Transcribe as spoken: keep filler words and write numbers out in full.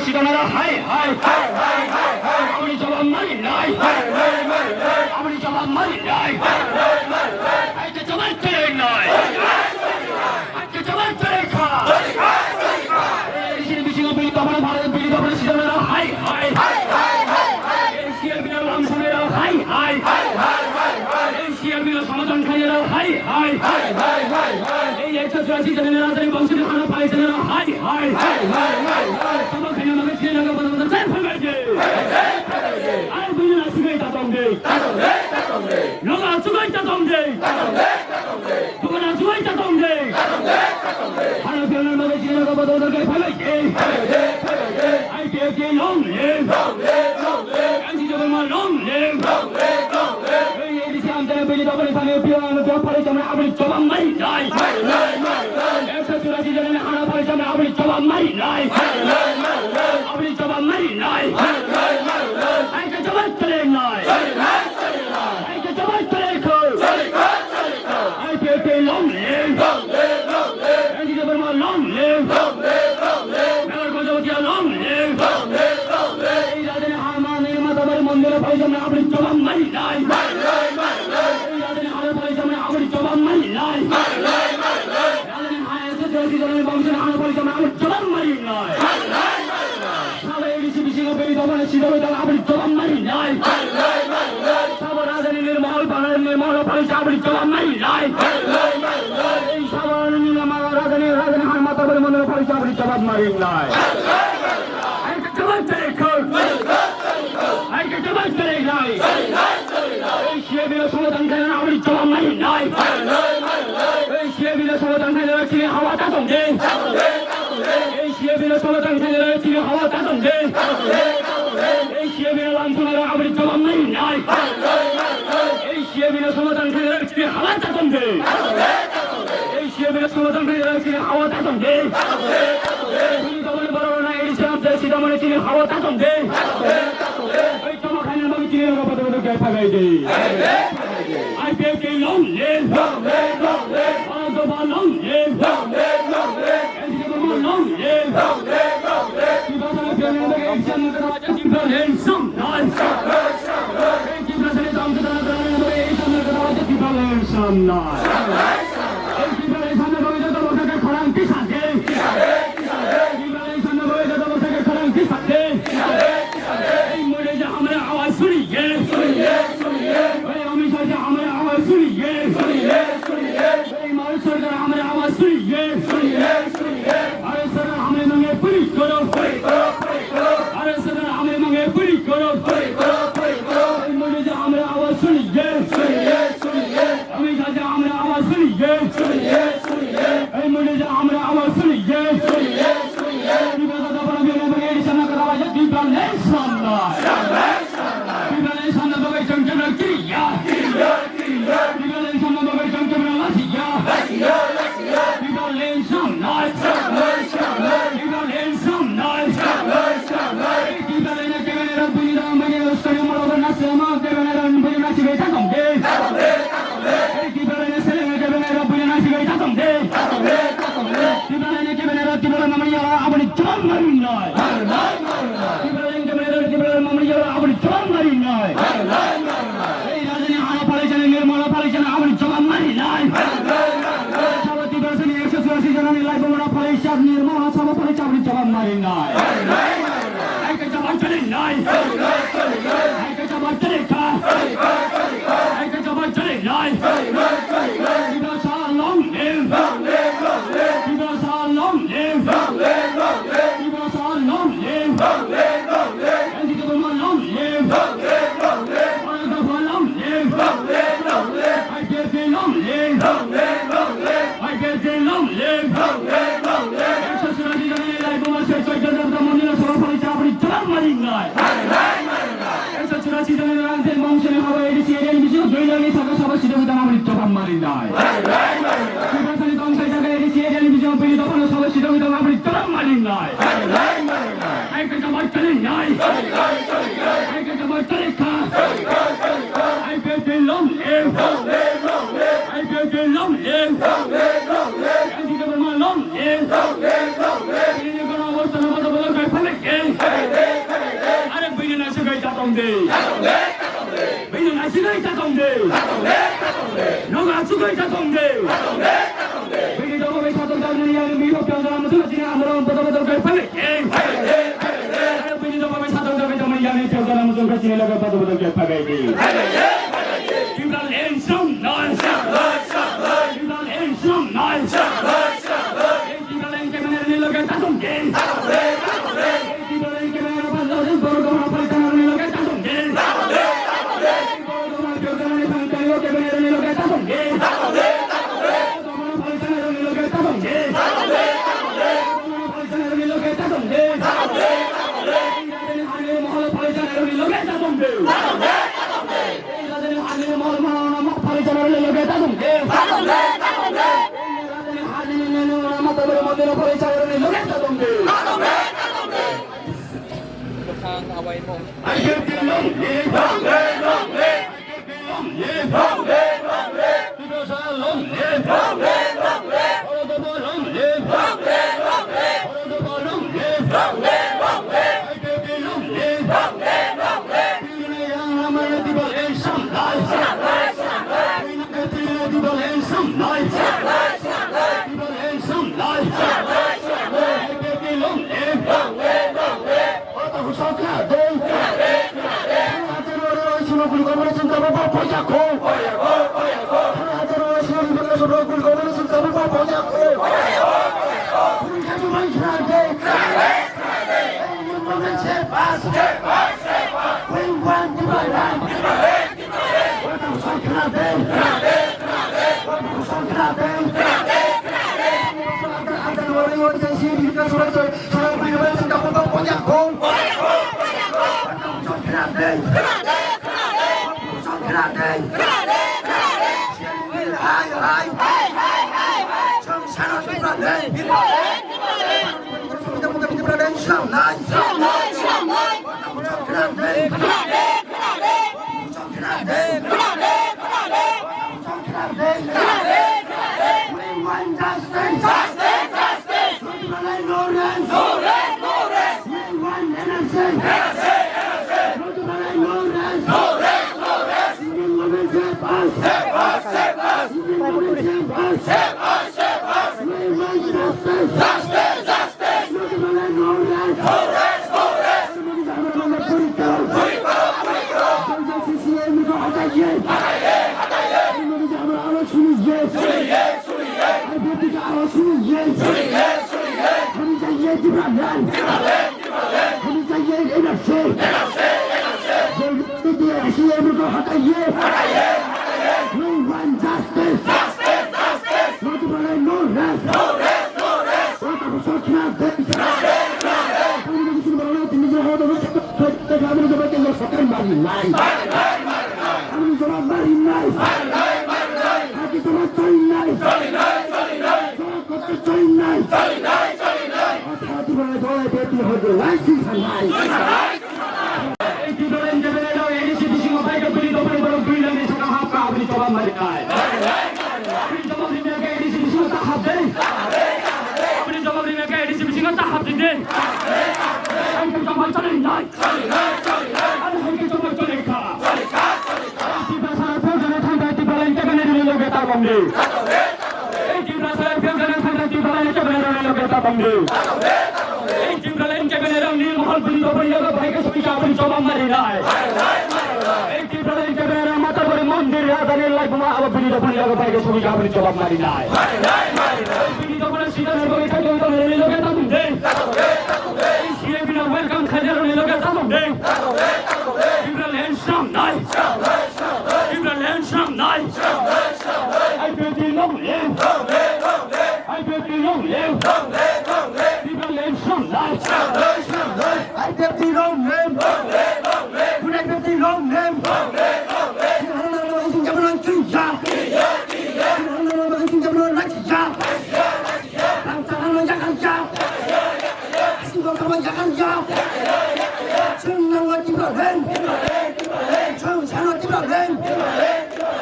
Sidanara hai hai. Hai hai hai hai. Aboni jawab mari nai. Hai hai hai hai. Aboni jawab mari nai. Hai hai hai hai. Hai ke jawab mari nai. Hai ke jawab mari kha. Hai hai hai hai. Ei, sini bisingo bini tabana bharani bini tabana sidanara hai hai. Hai hai hai hai. Ei, siya bina lam sunera hai hai. Hai hai hai hai. Ei, siya bina samadan khainera hai hai. Hai hai hai hai. Ei, eksa surasi janera rajani bangshini hana phai janera hai hai. Hai hai hai hai. Tamo khaina maga chini naga bada bada jai phai bai de. Ar bini na sugai ta tong de. Ta tong de, ta tong de. Noga sugai ta tong de. Ta tong de, ta tong de. Noga na sugai ta tong de. Ta tong de, ta tong de. Hana phai na maga chini naga bada bada jai phai bai de. Phai bai de, phai bai de. I P F T long live. Long live, long live. N C J Debbarma long live. Long live, long live. Ei, ei, bisi amtara bini tabani thani pio ano pio phari chamna aboni jawab mari nai. Mari nai, mari nai. Eksa churasi janani hana phari chamna aboni jawab mari nai. Mari nai, mari nai. Aboni jawab mari nai. Mari nai, mari nai. Hai ke jawab chale nai. Chale nai, chale nai. Hai ke jawab chale kho. Chale kho, chale kho. I P F T long live. Long live, long live. N C J Debbarma long live. Long live, long live. Melar Gojawtia long live. Long live, long live. Ei rajani hama nirma tabari mondira phai chamna aboni jawab mari nai. Mari nai, mari nai. Ei rajani hana phai chamna aboni jawab mari nai. Mari nai, mari nai. Rajani hana se jodi janani bangshini hana phai chamna aboni jawab mari nai. Mari nai, mari nai. Sabo A D C bisingo bini tabana sida bai tala aboni jawab mari nai. Mari nai, mari nai. Sabo rajani nirmahal bana nirmahal phai chamna aboni jawab mari nai. Mari nai, mari nai. Ei sabo nirmahal rajani rajani hana tabari mondira phai chamna aboni jawab mari nai. Hai ke jawab chale kho. Hai ke jawab chale nai. Ei siya bini somadan khaina aboni jawab mari nai. Ei siya bini somadan khaina chini hawa ta tong de. Ei siya bini somadan khaina chini hawa ta tong de. Ei siya bini lam sunara aboni jawab mari nai. Ei siya bini somadan khaina chini hawa ta tong de. Ei siya bini somadan khaina chini hawa ta tong de. Bini tabani barana ei siya amtara sidanani chini hawa ta tong de. Ei tamo khaina magi chini naga bada bada jai phai bai de. I P F T long live. Long live, long live. Bharat Debbarma long live. Long live, long live. N C J Debbarma long live. Long live, long live. Tiprasani phiya nang bai ei siya naga bada bada Tipraland samnai. Samnai, samnai. Ei Tiprasani dam kata naga bada bada ei siya naga bada bada Tipraland samnai. Samnai, samnai. Ei Tipraland samnai bai joto bwsakhe khorang tisa de. Tisa de, tisa de. Tipraland samnai bai joto bwsakhe khorang tisa de. Tisa de, tisa de. Ei modi ji hamari awaz suniye. Suniye, suniye. Ei Amit Shah ji hamari awaz suniye. Suniye, suniye. Ei Bharat Sarkar hamari awaz suniye. Suniye, suniye. Bharat Sarkar hamari mange puri karo. Puri karo, puri karo. Bharat Sarkar hamari mange puri karo. Puri karo, puri karo. Ei modi ji hamari awaz suniye. Suniye, suniye. Amit Shah ji hamari awaz suniye. Suniye, suniye. Ei modi ji hamari awaz suniye. Suniye, suniye. Tiprasa dapara bini bini di sana kata wajib Tipraland samnai. Samnai, samnai. Tipraland samnai bagai chang chang kiriya. Kiriya, kiriya. Tipraland samnai bagai chang chang lasiya. Lasiya, lasiya. Tipraland samnai. Samnai, samnai. Tipraland samnai. Samnai, samnai. Tipraland kebene rok bini dam bini rok sari molo na sema kebene rok bini na sibe ta tong de. Ta tong de, ta tong de. Tipraland seleng kebene rok bini na sibe ta tong de. Ta tong de, ta tong de. Tipraland kebene rok Tipraland mamri ya aboni jawab mari nai. Mari nai, mari nai. Tipraland kebene rok Tipraland mamri ya aboni jawab mari nai. Mari nai, mari nai. Ei rajani hana phai chana nirmahal phai chana aboni jawab mari nai. Mari nai, mari nai. Sabo Tiprasani ekso churasi janani lai bomra phai chak nirmahal sabo phai chak aboni jawab mari nai. Mari nai, mari nai. Hai ke jawab chale nai. Chale nai, chale nai. Hai ke jawab chale kha. Chale kha, chale kha. Hai ke jawab chale nai. Chale nai, chale nai. Tiprasa long live. Long live, long live. Tiprasa long live. Long live, long live. Tiprasa long live. Long live, long live. N C J Debbarma long live. Long live, long live. Bharat Debbarma long live. Long live, long live. I P F T long live. Long live, long live. I P F T long live. Long live, long live. Ekso churasi janani lai bomra se choi jan janta mondira sabo phai chak aboni jawab mari nai. Mari nai, mari nai. Ekso churasi janani rang se mong sene haba A D C area ni bisingo dui lakh ni saka sabo sida hita aboni jawab mari nai. Mari nai, mari nai. Tiprasani tong sai jaga A D C area ni bisingo bini dopha no sabo sida hita aboni jawab mari nai. Mari nai, mari nai. Hai ke jawab chale nai. Chale nai, chale nai. Hai ke jawab chale kha. Chale kha, chale kha. I P F T long live. Long live, long live. I P F T long live. Long live, long live. N C J Debbarma long live. Long live, long live. Ini kono obostha no bodo bodo kai phale ke. de. Bini naisingwi ta tong de. Nogo achugwi ta tong de. Bini dogo bai satok jagni yang mi rok yang dalam musuh sini amro bodo bodo kai pale. Bini dogo bai satok jagni yang mi rok yang dalam musuh sini laga bodo bodo kai pale. Tribal ensom noi. Tribal ensom noi. Tribal ensom noi. We want Tibetan. We want justice. Justice, justice. Lothibalai, no rest. No rest, no rest. We want N R C. N R C, N R C. Lothibalai, no rest. No rest, no rest. Indian government save us. Save us, save us. Indian government save us. Save us, save us. We want justice. Justice, justice. Lothibalai, no rest. No rest, no rest. Puri karo, puri karo. Janjal C C M ko hataiye. Hataiye, hataiye. Suniye, suniye. Suniye, suniye. Suniye, suniye. Hum chahiye Tibetan. Tibetan, Tibetan. Hum chahiye N R C. N R C, N R C. Jaldi se C M ko hataiye. Hataiye, hataiye. We want justice. Justice, justice. Lothibalai, no rest. No rest, no rest. What a shocking day. Kami ni sini baru ni sini jauh tu. Kami ni jawab mari nai. Kami ni jawab mari nai. Haki jawab choli nai. Jawab kote choli nai. Hati hati baru jawab beti hoje lai si sanai. Aboni jawab rimya khe A D C bisingo ta hapdei. Aboni jawab rimya khe A D C bisingo ta hapdei. Ang khe jawab choli nai. Ang khe jawab choli kha. Tiprasa phiyok jani thangthai Tipraland cabinet ni loge ta tongdi. Ei Tiprasa phiyok jani thangthai Tipraland cabinet ni loge ta tongdi. Ei Tipraland cabinet ni mohol bini dopori loge bai khe sui ka bini jawab mari nai. Ei Tipraland cabinet mata bori mondir ya dani lai buma abo bini dopori loge bai khe sui ka bini jawab mari nai. Bini dopori sida ni bori khai dopori loge ta tongdi. Ei C A B no welcome khai dopori loge ta tongdi. Tipraland swnam nai. Tipraland swnam nai. I P F T long live. I P F T long live.